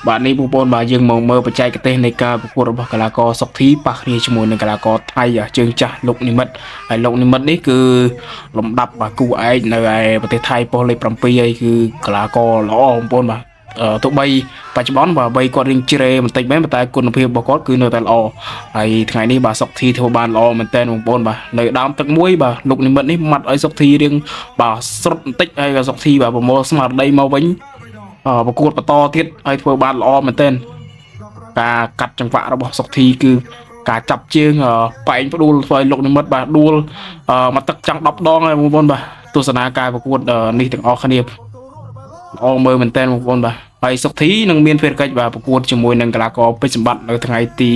បាទនេះបងប្អូនបាទយើងមកមើលបច្ចេកទេសនៃការប្រកួតរបស់កីឡាករសុកធីប៉ះគ្នាជាមួយនឹងកីឡាករថៃជើងចាស់លោកនិមិត្តហើយលោកនិមិត្តនេះគឺលំដាប់បាទគូឯកនៅឯប្រទេសថៃប៉ុស្តិ៍លេខ7ហើយគឺកីឡាករល្អបងប្អូនបាទអឺទោះបីបច្ចុប្បន្នបាទបីគាត់រៀងជ្រេបន្តិចមែនប៉ុន្តែគុណភាពរបស់គាត់គឺនៅតែល្អហើយថ្ងៃនេះបាទសុកធីធ្វើបានល្អមែនតើបងប្អូនបាទនៅដើមទឹកមួយបាទលោកនិមិត្តនេះម៉ាត់ឲ្យសុកធីរៀងបាទស្រុតបន្តិចហើយក៏សុកធីបាទប្រមូលស្មារតីមកវិញ អឺប្រកួតបន្តទៀតហើយធ្វើបានល្អមែនទែនការកាត់ចង្វាក់របស់សុកធីគឺការចាប់ជើងអឺបែងផ្ដួលធ្វើឲ្យលោកនិមិត្តបាទដួលអឺមកទឹកចង់10ដងហើយបងប្អូនបាទទស្សនាការប្រកួតអឺនេះទាំងអស់គ្នាល្អមើលមែនទែនបងប្អូនបាទហើយសុកធីនឹងមានភារកិច្ចបាទប្រកួតជាមួយនឹងកីឡាករពេជ្រសម្បត្តិនៅថ្ងៃទី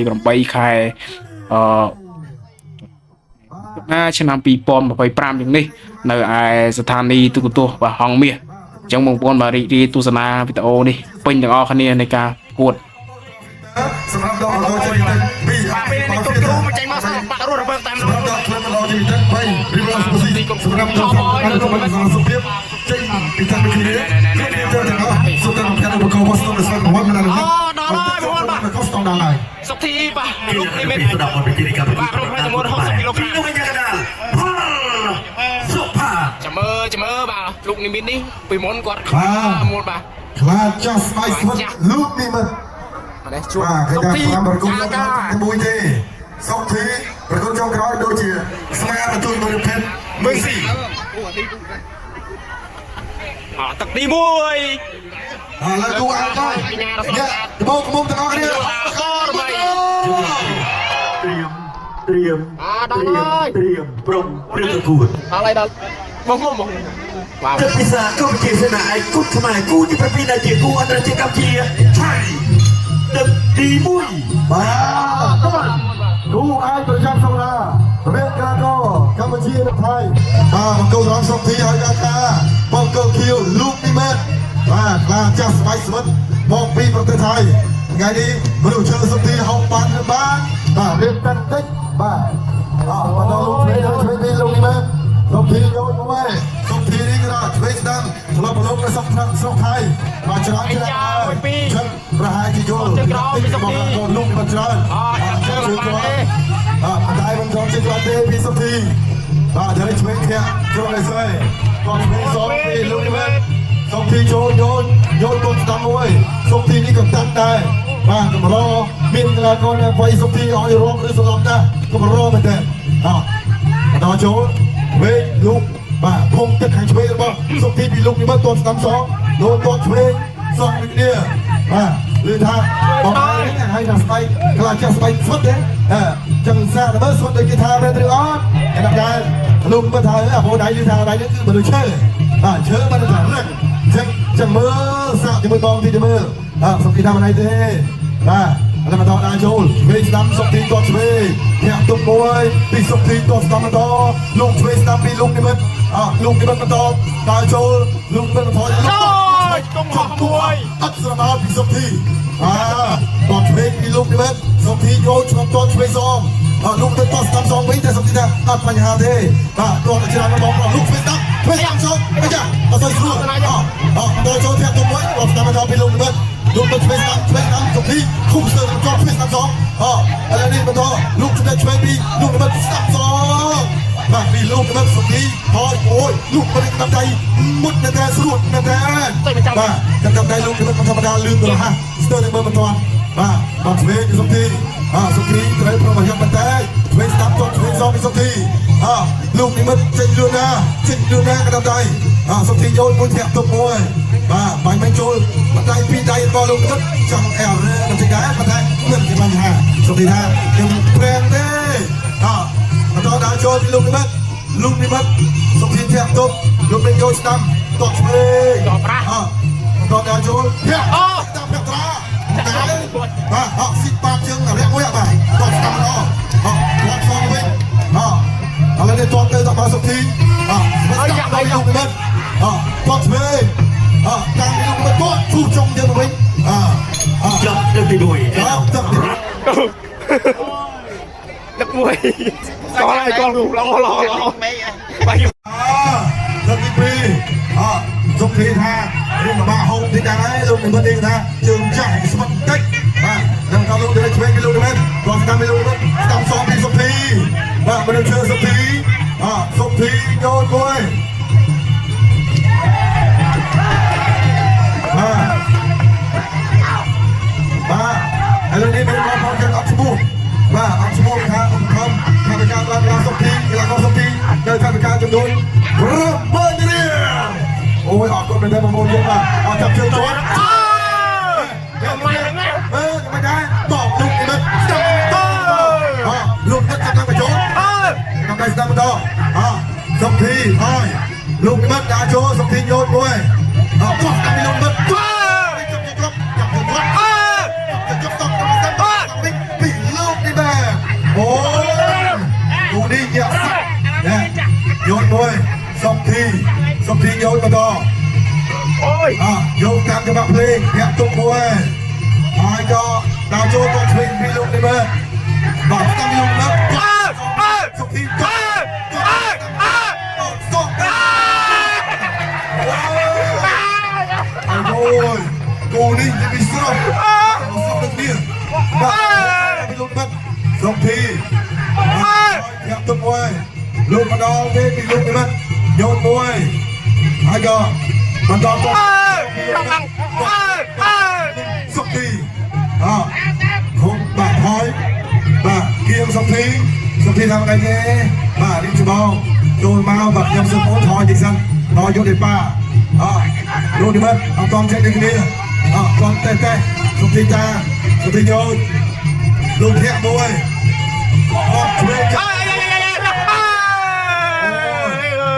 28ខែអឺ ណាឆ្នាំ2025យ៉ាងនេះនៅឯស្ថានីយ៍ទូរទស្សន៍បាទហងមាសអញ្ចឹងបងប្អូនបាទរីករាយទស្សនាវីដេអូនេះពេញទាំងអស់គ្នានៃការប្រកួត សម្រាប់ដកអត់ចេញទៅពី បាទពេលនេះគុំគ្រូមកចេញមកសិបាក់រស់រវើកតាម សម្រាប់ដកក្លឹបអត់ចេញទៅ3រីវ៉ាស់ស៊ីសម្រាប់ដកអត់សុភាពចេញពីតាមគ្នាទៅទាំងអស់សុទ្ធតែភ័ក្រឧបករណ៍វស្តុនិងស្វែងរកមិនដល់ អូដល់ហើយបងប្អូនបាទ កស្តង់ដល់ហើយ សុកធីបាទលោកនិមិត្ត ស្ដាប់បទវិធីនៃការប្រកួត បាទក្នុងផ្នែកទម្ងន់60គីឡូក្រាម ពីលោកកញ្ញាកដាលផលសុផា ចាំមើលចាំមើលបាទលោកនិមិត្តនេះពីមុនគាត់មូលបាទ ខ្លាចចាស់ស្បែកស្វិតលោកនិមិត្ត ម្នេះជួប បាទគេ សុកធី ថា5ប្រគំ កាកា ទីមួយទេសុកធីប្រគំចុងក្រោយដូចជាស្មារតីមួយភេទមើលស៊ី អទឹកទី1 ឥឡូវគូអានទៅដបោកមុំទាំងអស់គ្នា ត្រៀមត្រៀម អាដល់ហើយ ត្រៀមព្រមព្រឹកប្រកួត ដល់ហើយដល់បងងបងបាទ ទឹកពិសាកម្ពុជាសេនាឯកគុតខ្មែរគូទី7ដែលជាគូអន្តរជាតិកម្ពុជាថៃទឹកទី1 បាទគូអាចប្រចាំសង្រារៀងការកកម្ពុជានិងថៃបាទបង្គោលរងសុកធីហើយកាកាបង្គោលខៀវលោកនិមិត្តបាទខ្លាចាស់ស្បែកស្វិតមកពីប្រទេសថៃថ្ងៃនេះមនុស្សជឿសុកធីហោបានឬបានបាទរៀបតាំងតិចបាទអរបន្តលោកឆ្វេងដល់ឆ្វេងពីលោកនិមិត្តសុកធីយកមកវិញសុកធីនេះគឺថាឆ្វេងស្ដាំធ្លាប់ប្រឡូកនៅស្រុកស្រុកថៃបាទច្រើនច្រើនហើយចឹងប្រហែលជាយល់កូនលោកនិមិត្តច្រើន អចាប់ជើងបានទេ អត់តែមិនចង់ជិះក្លាទេពីសុធីបាទចានេះឆ្វេងធាក់ជ្រុងលេសីគាត់ឆ្វេងសងពីលោកនិមិត្តសុធីចូលយោនយោនកូនស្ដាំមួយសុធីនេះក៏តាន់ដែរបាទកម្រមានកីឡាករនៅវ័យសុធីឲ្យរងឬសន្លប់ណាស់កម្រមែនទេអត់បន្តចូលវេកលោកបាទភងទឹកខាងឆ្វេងរបស់សុធីពីលោកនិមិត្តទាត់ស្ដាំសងលោទាត់ឆ្វេងសងដូចគ្នាបាទឬថាបងឯងហើយថាស្បែកខ្លាចចាស់ស្បែកស្វិតទេអើចឹងសាទៅមើលស្វិតដូចគេថាមែនឬអត់គេថាដែរលោកមើលថាអាបងដៃឬថាដៃនេះគឺមនុស្សឈើបាទឈើមិនថារឹងចឹងចឹងមើលសាកជាមួយបងទីទៅមើលអើសុំគេថាមិនអីទេបាទឥឡូវបន្តដល់ចូលឆ្វេងស្ដាំសុកទីទាត់ឆ្វេងធាក់ទុំមួយពីសុកទីទាត់ស្ដាំបន្តលោកឆ្វេងស្ដាំពីលោកនិមិត្តអើលោកនិមិត្តបន្តដល់ចូលលោកនិមិត្តបន្ត ចូលកុំហោះមួយ អត់ស្រមោលពីសុកធីអាតតឆ្វេងពីលោកនិមិត្តសុកធីយកឆ្លងតតឆ្វេងសមអលោកទៅតស្ដាំសងវិញតែសុកធីថាអត់បញ្ហាទេបាទតតច្រើនបងប្រុសលោកឆ្វេងស្ដាំឆ្វេងស្ដាំសងអីចាអត់សូវស្រួលអអដល់ចូលធាក់ទៅមួយតស្ដាំបន្តពីលោកនិមិត្តលោកទៅឆ្វេងស្ដាំឆ្វេងស្ដាំសុកធីឃុំស្ទើរជាប់ឆ្វេងស្ដាំសងអឥឡូវនេះបន្តលោកឆ្វេងឆ្វេងពីលោកនិមិត្តស្ដាំសងបាទពីលោកនិមិត្តសុកធីថយអូយលោកនិមិត្តតាមដៃមុតនៅតែស្រួតនៅតែបាទ ចាំដៃលោកមិនធម្មតាលឿនទៅរហ័សស្ទើរតែមើលមិនទាន់បាទបាទឆ្វេងពីសុកធីបាទសុកធីត្រូវប្រមយបន្តែឆ្វេងស្ដាប់ជាប់ឆ្វេងសងពីសុកធីអលោកនិមិត្តចេញលឿនណាចេញលឿនណាកណ្ដាប់ដៃអសុកធីចូលមួយធាក់ទុកមួយបាទបាញ់បាញ់ចូលបន្តែពីរដៃរបស់លោកនិមិត្តចង់អែរមិនចេញដែរប៉ុន្តែមិនជាបញ្ហាសុកធីថាខ្ញុំប្រែងទេអបន្តដល់ចូលពីលោកនិមិត្តលោកនិមិត្តសុកធីធាក់ទុកលោកនិមិត្តយកស្ដាំតបឆ្វេង តបប្រាស់ អតដល់ចូលធាក់ អូ តាមប្រាក់ត្រាតែបាទអស៊ីបាតជើងរយៈមួយបាទតស្ដាំម្ដងអគាត់សងវិញអឥឡូវនេះតទៅដល់បាទសុធីអស្ដាំដល់លោកនិមិត្តអតឆ្វេងអតាមលោកនិមិត្តតឈូចុងយើងវិញអអ ចប់ទឹកទី1 ដល់ទឹកទី ទឹកមួយកលហើយកលល្អល្អល្អបាទ អលើកទី2អសុធីថារៀងលំបាកហូបតិចដែរហើយលោក លោកនិមិត្តនេះថាជើងចាស់ស្វិតតិចបាទនឹងដល់លោកនិមិត្តឆ្វេងពីលោកនិមិត្តគាត់ស្ដាំពីលោកនិមិត្តស្ដាំសងពីសុភីបាទមនុស្សជើសុភីអសុភីញោតមួយបាទបាទឥឡូវនេះមានបងប្អូនយើងអត់ឈ្មោះបាទអត់ឈ្មោះថាឧបត្ថម្ភថវិកាដល់កីឡាសុភីកីឡាករសុភីនៅថវិកាចំនួន8រៀលអូយអរគុណមែនទេបងប្អូនយើងបាទអរចាប់ជើងជាប់អឺមិនដែរតបលោកនិមិត្តស្ដាប់តអលោកនិមិត្តចាប់តាមបញ្ចូលក្នុងកាយស្ដាប់បន្តអសុភីហើយលោកនិមិត្តដាក់ចូលសុភីញោតមួយអបោះតាមលោកនិមិត្តចាប់ជើងជាប់ចាប់ជើងជាប់ចាប់ចាប់តបតាមវិញពីលោកនិមិត្តអូគូនេះញាក់សាក់ណាញោតមួយសុភីសុភីញោតបន្ត អូយ អយកតាមច្បាប់ភ្លេងញាក់ទុកមួយហើយក៏ដល់ចូលគាត់ឆ្វេងពីលោកនេះមើលបាទតាមលោកមើលសុភីគាត់សុខអូយគូនេះនិយាយស្រស់ស្រស់ដូចនេះបាទពីលោកមើលសុភីញាក់ទុកមួយលោកម្ដងទេពីលោកនេះមើលយោនមួយហើយក៏បន្តគាត់សុភីអខុំបាទហើយបាទគៀងសុភីសុភីធ្វើអីទេបាទរៀបច្បងចូលមកបាទខ្ញុំសុំអូនថយតិចសិនថយយកទេប៉ាអលោកនេះមើលអត់តចេញដូចគ្នាអត់តតេតេសុភីតាសុភីយោលោកធាក់មួយអត់ឆ្វេងចាស់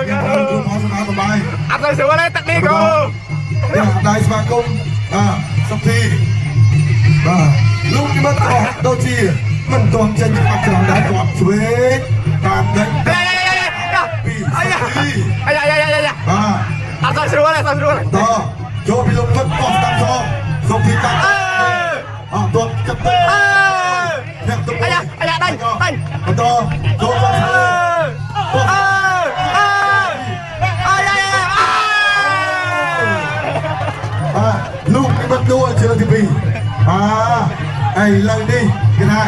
ខ្ញុំគ្រូផលសម្រាប់បាយ អត់ទៅស្រួលទេទឹកនេះគូ បាទដៃស្វាគមន៍បាទសុភីបាទលោកនិមិត្តក៏ដូចជាមិនទាន់ចេញអត់ច្រើនដែរគាត់ឆ្វេងតាមដេញពីសុភី អាយ៉ាយ៉ាយ៉ាយ៉ា បាទ អត់ទៅស្រួលទេអត់ទៅស្រួល តចូលពីលោកនិមិត្តក៏ស្ដាប់សងសុភីតាមអត់ទាន់ចាប់ទៅអ្នកទៅ អាយ៉ាអាយ៉ាដេញដេញ បន្តចូលគាត់ឆ្វេង អើអើអាយ៉ាយ៉ាអា បាទលោកនិមិត្តដួលជើងទី2បាទឥឡូវនេះគេថា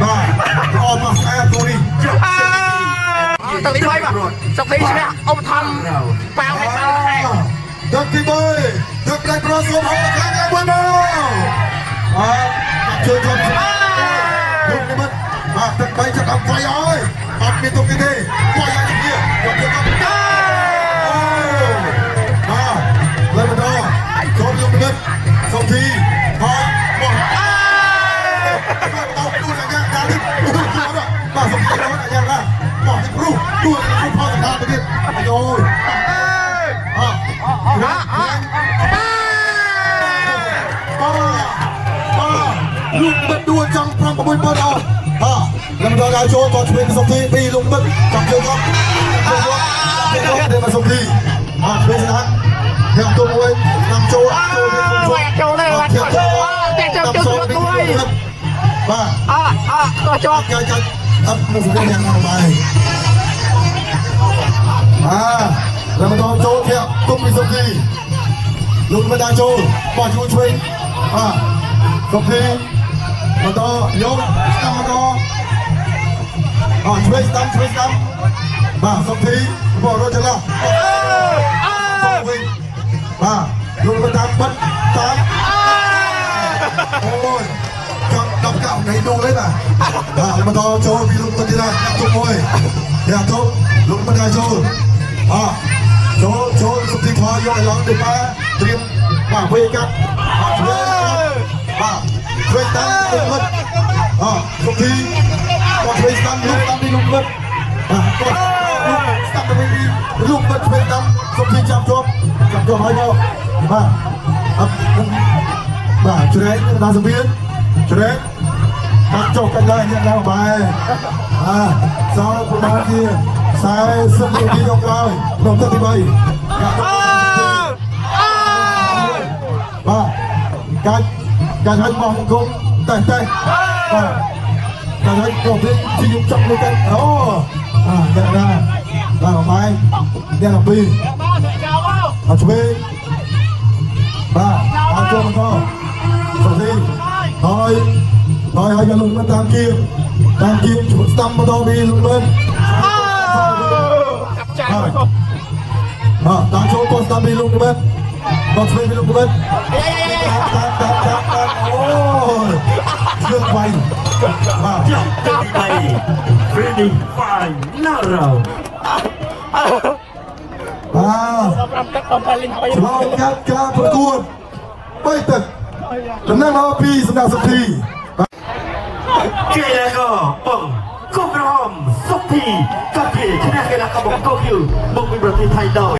បាទល្អមកស្អាតទូនេះចុះ ទឹកនេះថ្មីបាទសុកទីឈ្នះឧបត្ថម្ភប៉ាវឲ្យប៉ាវខែ ទឹកទី3ទឹកផ្ដាច់ប្រសូមហៅខាងឡើងមួយមកបាទជួយជុំលោកនិមិត្តបាទទឹក3ចាប់ដល់ໄຟហើយអត់មានទុកទេទេໄຟឲ្យគ្នាយកទៅអូបាទលើបន្តចូលលោកនិមិត្តសុធីហើយមកបាទទូសញ្ញាដាលីបាទសុធីដល់អាយ៉ាណាបាទគ្រូទូគ្រូផលសម្រាប់ទៅទៀតអូយ អបាទបាទលោកបិទដួលចង់5 6បើអស់អលំដល់ដល់ចូលក៏ឆ្វេងសុធីពីលោកបិទចង់ជើងគាត់ជើងគាត់ទៅមកសុធីអឆ្វេងស្ដាប់ខ្ញុំទុំមួយតាមចូលចូល ចូលទេបាទចូលតែចូលចូលមួយ បាទ អអក៏ជាប់ កាយកាយអត់មកសុខយ៉ាងណាបាយអាលំដល់ចូលធាក់ទុំពីសុធីលោកបិទដល់ចូលបោះជួយឆ្វេងអសុធីបន្តយកស្ដាំបន្តអឆ្វេងស្ដាំឆ្វេងស្ដាំបាទសុធីបោះរត់ចន្លោះវិញបាទលោកបិទតាមបិទតាមអូយចង់10កៅនៃដួលទេបាទបាទបន្តចូលពីលោកបិទទៀតទុំមួយយ៉ាទុំលោកបិទដល់ចូលអចូលចូលសុធីខយកឲ្យឡើងទៅប៉ាត្រៀមបាទវេកាត់អត់ឆ្វេងបាទឆ្វេងតាមលោកបិទអសុធីគាត់ឆ្វេងតាមលោកតាមពីលោកបិទបាទគាត់លោកស្ដាប់ទៅវិញពីលោកបិទឆ្វេងតាមសុធីចាប់ជាប់ចាប់ជាប់ហើយមកបាទអត់បាទជ្រែកដល់សវៀនជ្រែកបាក់ចុះកន្លែងអ្នកឡើងបាយអាសល់ប្រហែលជា40នាទីចុងក្រោយក្នុងទឹកទី3បាទកាច់កាច់ឲ្យបោះគុំតេះតេះបាទកាច់ឲ្យបោះវិញជាយចាប់លើកាច់អូអាអ្នកណាបាទបាយអ្នកពីរអត់ឆ្វេងបាទ តាមចូលបន្តសុធីហើយហើយហើយលោកមិនតាមគៀតាមគៀស្ដាំបន្តពីលោកមិន ចា ហើយបាទតាមចូលគាត់ស្ដាំពីលោកមិនដល់ឆ្វេងពីលោកមិនតាមតាមតាមតាមអូយជឿវាយបាទ ចប់ទឹកទី3 Freddy Final round. បាទ 5ទឹកដល់ពេលលេងហើយ ឆ្លងកាត់ការប្រកួតបីទឹកតំណែងល្អពីសម្រាប់សុធី កីឡាករបងកុំក្រហមសុកធីក៏ជាឈ្នះកីឡាករបង្គោលខៀវមកពីប្រទេសថៃដោយ